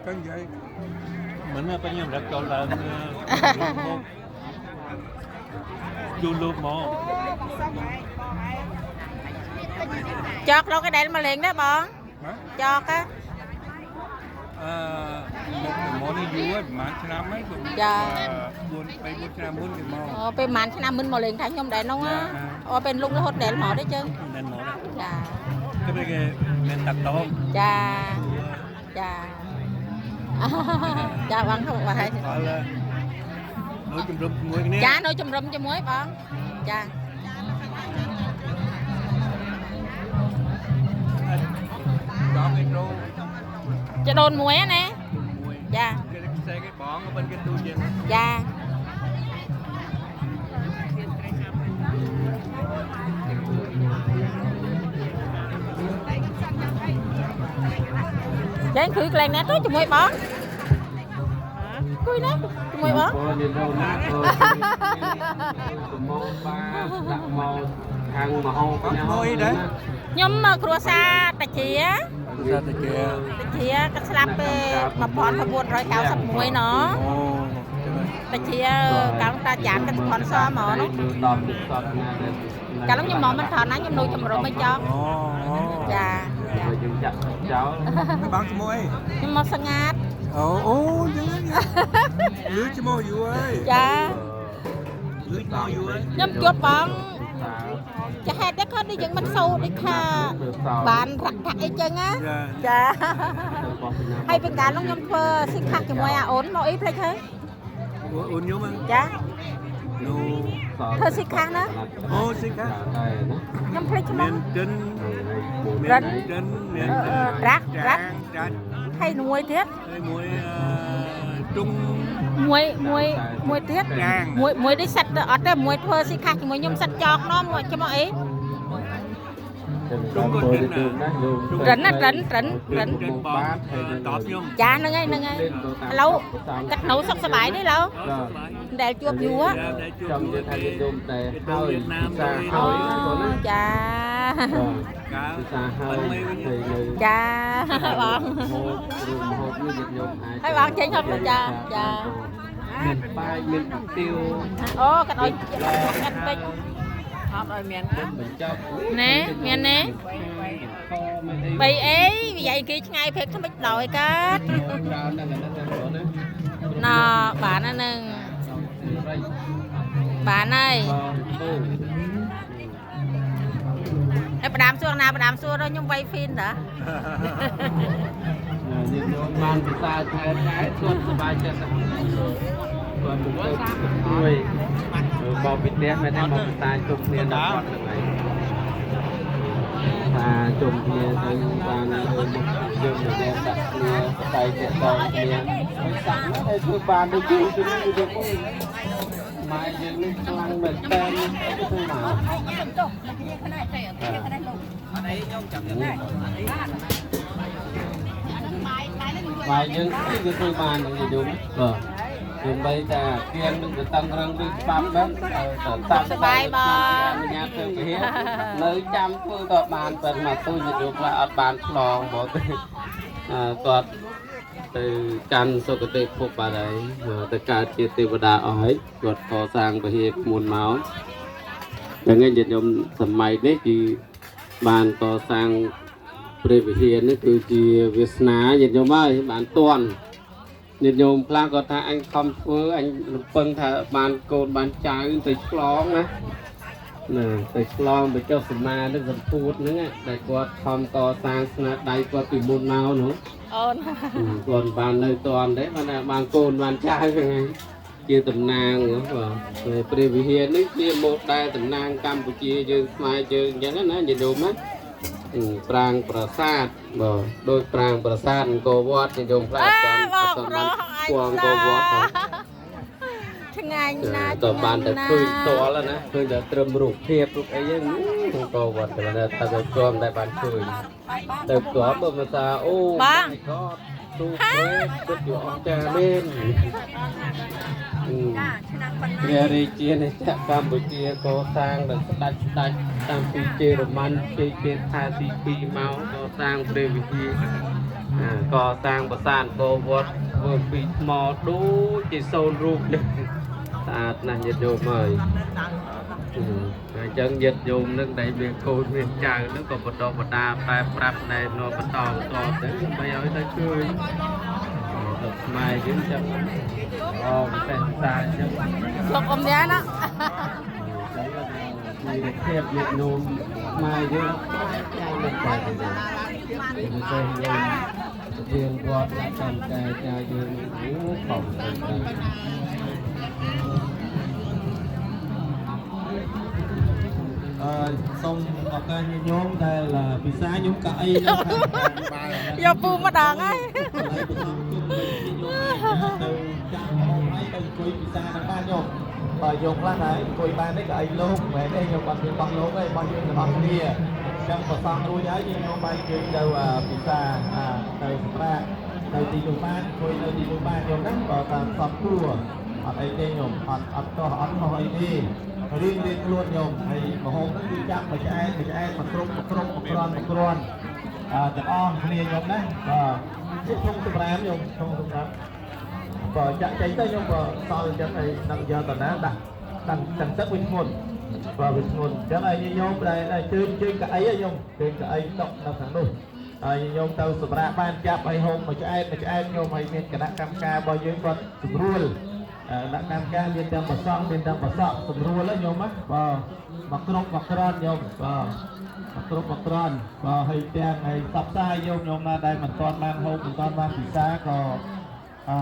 កឹងនិយាយ មិនណាខ្ញុំរឹកចូលឡើងមកយូរលោកមក ចកលោកឯដែលមកលេងដែរបង ហ៎ ចកហ៎ អឺមកមកនេះយូរហើយប្រហែលឆ្នាំហើយ4 3 4ឆ្នាំមុនគេមក អូពេលប្រហែលឆ្នាំមុនមកលេងថាខ្ញុំដែរនោះអូពេលលុងរហូតដែលមកទេចឹង មិនមកដែរ ចា គេគេមានតាក់តង ចាចាចាបងខំបាទហើយ ផលនៅជំរុំជាមួយគ្នា ចានៅជំរុំជាមួយបងចា ដល់គេត្រូវ ចដូនមួយណា មួយ ចា គេខ្សែគេបងក៏មិនគេទូជាង ចាចាអង្គុយកន្លែងណាទៅជាមួយបងអង្គុយណាជាមួយបង បងនិយាយណាក៏មកបាដាក់មកខាងមហោ បងមួយដែរ ខ្ញុំមកគ្រួសារតាជា សាតិជា តាជាក៏ស្លាប់ពេល1991ណ អូចឹង តាជាកាលតាចានក៏ថនសមកនោះ ដល់ទឹកសតណាដែល កាលនោះខ្ញុំមកមិនថនណាខ្ញុំនៅជំរំមិនចង់ អូអូ ចាចា យើងចាក់ចោល បងឈ្មោះអី ខ្ញុំមកសងាត អូអូចឹងលឺឈ្មោះយូរហើយ ចា លឺឈ្មោះយូរហើយ ខ្ញុំជួបបងចាហេតុតែគាត់នេះយើងមិនសូវដូចថាបានរកថាក់អីចឹងណា ចា ចាហើយពេលកាលនោះខ្ញុំធ្វើស៊ីខាក់ជាមួយអាអូនមកអីភ្លេចហើយ អូនខ្ញុំហ្នឹង ចា នោះ ធ្វើស៊ីខាក់ណា អូស៊ីខាក់ ដែរណា ខ្ញុំភ្លេចឈ្មោះ មានទិន រិន មានទិនមាន ត្រាក់ត្រាក់ ត្រាក់ ហើយមួយទៀត ហើយមួយទុង មួយមួយមួយទៀត ចាង មួយមួយនេះសិតអត់ទេមួយធ្វើស៊ីខាស់ជាមួយខ្ញុំសិតចកណមួយឈ្មោះអី ទុងក៏ទិនណា រិនណារិនរិនរិន ទិនបងតបខ្ញុំ ចាហ្នឹងហើយហ្នឹងហើយឥឡូវកាត់នៅសុខសប្បាយទេឡូវដែលជួបយូរ ដែលជួប ចង់និយាយថាយើងយំតែហើយសា អូ ហើយណាបងណា ចា កាល ភាសាហើយហើយនៅ ចាបង ហូបរួមហូបនេះយើងយំអាច ហើយបងចេញហូបទៅចាចា មានបាយមានគុយទាវ អូកាត់ឲ្យកាត់ពេច អត់ឲ្យមាន បញ្ចប់ ណែមានណែ ខមានអី បីអីវិយាយគេឆ្ងាយពេកថ្មិចដោយកាត់ ច្រើនណាស់ណាបងណា ណបានហ្នឹងបានហើយ បងពូ ហើយផ្ដាំសួរណាផ្ដាំសួរដល់ខ្ញុំវៃហ្វីនតា យើងយកបានភាសាថែដែរគាត់សប្បាយចិត្តគាត់ទៅជួយបបពីផ្ទះមែនទេមកភាសាជុំគ្នាដល់គាត់ហ្នឹងហើយថាជុំគ្នាទៅបានមកយើងមកដាក់គ្នាបតែតាក់តងគ្នាហើយសាក់នោះឲ្យធ្វើបានដូចយើងទៅយើងអូម៉ែយើងនេះខ្លាំងមែនតើទៅមក បាយយើងគឺធ្វើបាននឹងយំបាទទោះបីតែគៀននឹងទៅតឹងរឹងឬច្បាប់ហ្នឹងតែតាម សប្បាយបង ញ៉ាំទៅពហិនៅចាំធ្វើក៏បានប៉ុន្តែទូយយំខ្លះអត់បានឆ្លងមកទេអឺគាត់ទៅកាន់សុគតិភពបាត់ហើយទៅកើតជាទេវតាអស់ហើយគាត់កសាងពហិមុនមកតែថ្ងៃញាតិញោមសម័យនេះគឺបានកសាង ព្រះវិហារនេះគឺជាវាសនាញាតិញោមហើយបានតន់ញាតិញោមខ្លះគាត់ថាអញខំធ្វើអញរំពឹងថាបានកូនបានចៅទៅឆ្លងណាណាទៅឆ្លងទៅចុះសមានឹងសម្ពោធហ្នឹងដែលគាត់ខំកសាងស្នាដៃគាត់ពីមុនមកនោះ អូន គាត់បាននៅតន់ទេបានថាបានកូនបានចៅហ្នឹងហើយជាតំណាងបាទព្រះវិហារនេះជាម៉ូដែលតំណាងកម្ពុជាយើងខ្មែរយើងអញ្ចឹងណាញាតិញោមណា ប្រាងប្រាសាទបាទដោយប្រាងប្រាសាទអង្គរវត្តនិយមខ្លះ អើ អត់ បង អត់ រ បាន ង គួងអង្គរវត្តផង ឆ្ងាញ់ណាស់ តើបានតែឃើញផ្ទាល់ណាឃើញតែត្រឹមរូបភាពរូបអីហ្នឹងអង្គរវត្តតែតែទៅផ្ទាល់តែបានឃើញទៅផ្ទាល់បើមកថាអូក៏ទូព្រេតពិតជាអស្ចារ្យមែនព្រះរាជាណាចក្រកម្ពុជាកសាងដោយស្ដេចស្ដេចតាំងពីជេរ៉ាម៉ាន់ជ័យគេថាទី2មកកសាងព្រះវិហារ កសាងប្រាសាទអង្គរវត្តធ្វើពីថ្មដូចជាសូនរូបនេះស្អាតណាស់ញាតិញោមអើយអញ្ចឹងញាតិញោមនឹងដែលមានកូនមានចៅនឹងក៏បន្តបដាបែបប្រាប់ណែនាំបន្តបន្តទៅដើម្បីឲ្យទៅឃើញទៅខ្មែរយើងចឹងអូពិសេសភាសាអញ្ចឹង លោកអ៊ំញ៉ាណា ពីភាពញាតិញោមខ្មែរយើងមិនតែទេពិសេសយើងរៀនវត្តកម្មតែចាយើងអូខំទៅ អឺសូមឱកាសញាតិញោមដែលពិសាខ្ញុំកៅអីនៅខាងបាយ យកពូម្ដងហើយ ហើយបន្សំគុំទៅញាតិញោមទៅចាំហូបហើយទៅអង្គុយពិសានឹងបានញោមបើយកខ្លះហើយអង្គុយបានទេកៅអីលោកមិនមែនទេខ្ញុំអត់មានបោះលោកទេបោះយើងទាំងអស់គ្នាអញ្ចឹងប្រសងរួចហើយញាតិញោមបាយយើងទៅពិសាទៅសម្រាប់ទៅទីនោះបានអង្គុយនៅទីនោះបានញោមណាបើតាមសពគួរអត់អីទេញោមអត់អត់តោះអត់ខុសអីទេរៀងរៀងខ្លួនញោមហើយមហូបហ្នឹងគឺចាប់មួយឆ្អែតមួយឆ្អែតមួយគ្រប់មួយគ្រប់មួយគ្រាន់មួយគ្រាន់អឺទាំងអស់គ្នាញោមណាបាទជិះធំសម្រាមញោមធំសម្រាមបើចាក់ចេញទៅញោមបើសល់អញ្ចឹងហើយនឹងយកតាណាដាក់តាំងតាំងទឹកវាធ្ងន់បើវាធ្ងន់អញ្ចឹងហើយញោមដែលជើងជើងកៅអីញោមជើងកៅអីតុកនៅខាងនោះហើយញោមទៅសម្រាប់បានចាប់ឲ្យហូបមួយឆ្អែតមួយឆ្អែតញោមហើយមានគណៈកម្មការរបស់យើងគាត់ស្រួល គណៈកម្មការមានទាំងប្រសង់មានទាំងប្រសក់ស្រួលហ្នឹងញោមណាបាទមកគ្រប់មកក្រនញោមបាទមកគ្រប់មកក្រនបាទហើយទាំងហើយសັບផ្សាយញោមញោមណាដែលមិនទាន់បានហូបមិនទាន់បានពិសាក៏អ